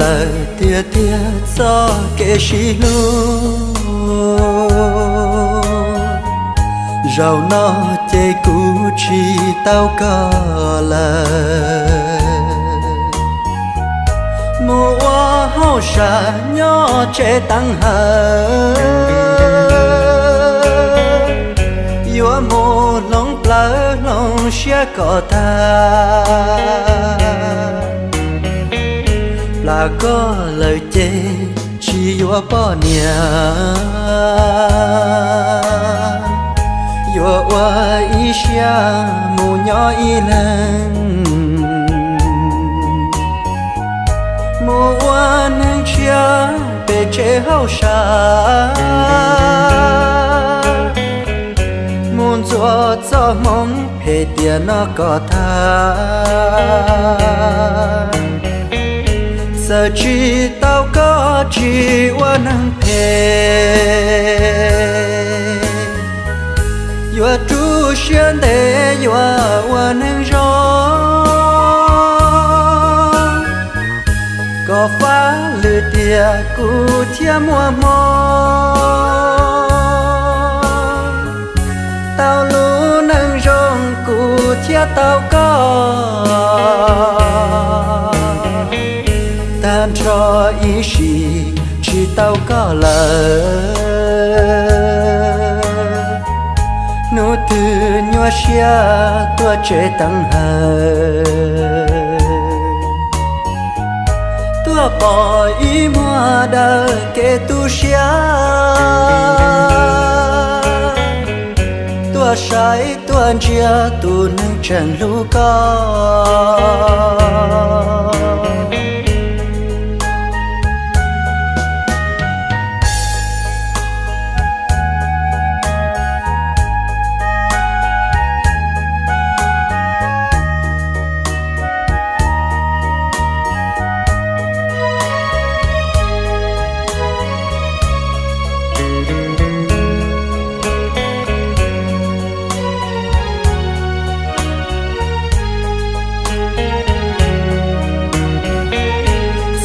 lawm tiag tiag txoj kev sib hlub. Zaum no ces kuv tsis tau koj lawm, mus ua hauj sam nyob tsev teev hawm. Yuav mus hloov plawv hloov siab kom tag, plam koj lawm ces tsis yuav poj niam. Yuav ua ib siab mus nyob ib leeg, mus ua neeg tshiab pem tsev hauj sam, mus ntxuav txoj hmoov phem tiam no kom tag. Txawm tsis tau koj tsis ua neeg phem, yuav rub siab ntev yuav ua neeg zoo. Kom fab lwm tiam kuv thiaj muaj hmoo, tau lub neej zoo kuv thiaj tau koj. Tag nrho ib sim tsis tau koj lawm, hnub twg nyuaj siab tuaj tsev teev hawm, tuaj pom ib muag dawm kev tu siab, tuaj saib tuaj ntsia tus neeg tseem hlub koj.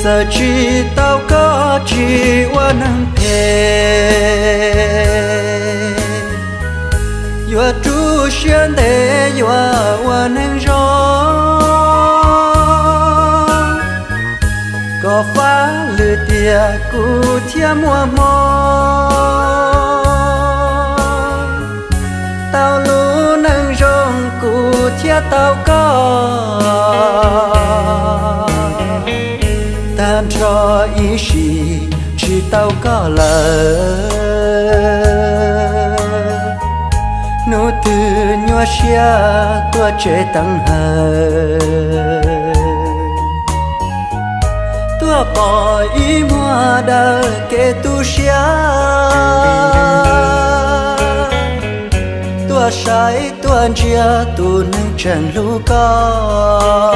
Txawm tsis tau koj tsis ua neeg phem, yuav rub siab ntev yuav ua neeg zoo. Kom fab lwm tiam kuv thiaj muaj hmoo, tau lub neej zoo kuv thiaj tau koj. Tag nrho ib sim tsis tau koj lawm, hnub twg nyuaj siab tuaj tsev teev hawm, tuaj pom ib muag dawm kev tu siab, tuaj saib tuaj ntsia tus neeg tseem hlub koj.